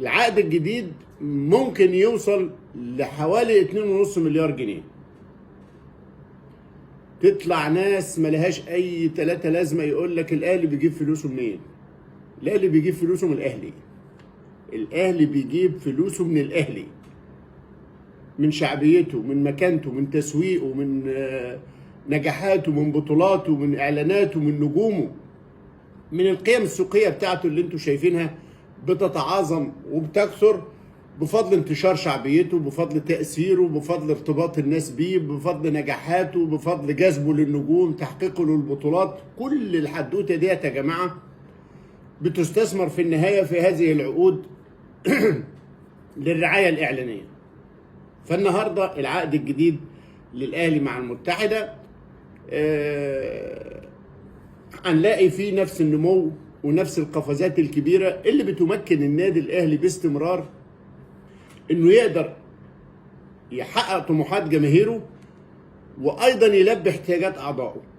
العقد الجديد ممكن يوصل لحوالي 2.5 مليار جنيه. تطلع ناس ملهاش اي تلاتة لازمه يقول لك الاهلي بيجيب فلوسه منين؟ الاهلي بيجيب فلوسه من الاهلي. الاهلي بيجيب فلوسه من الاهلي، من شعبيته، من مكانته، من تسويقه، من نجاحاته، من بطولاته، من اعلاناته، من نجومه، من القيم السوقية بتاعته اللي انتم شايفينها بتتعاظم وبتكثر بفضل انتشار شعبيته، بفضل تأثيره، بفضل ارتباط الناس بيه، بفضل نجاحاته، بفضل جذبه للنجوم، تحقيقه للبطولات. كل الحدوتة ديت يا جماعة بتستثمر في النهاية في هذه العقود للرعاية الإعلانية. فالنهارده العقد الجديد للأهلي مع المتحدة هنلاقي فيه نفس النمو ونفس القفزات الكبيرة اللي بتمكن النادي الأهلي باستمرار انه يقدر يحقق طموحات جماهيره وايضا يلبي احتياجات اعضائه.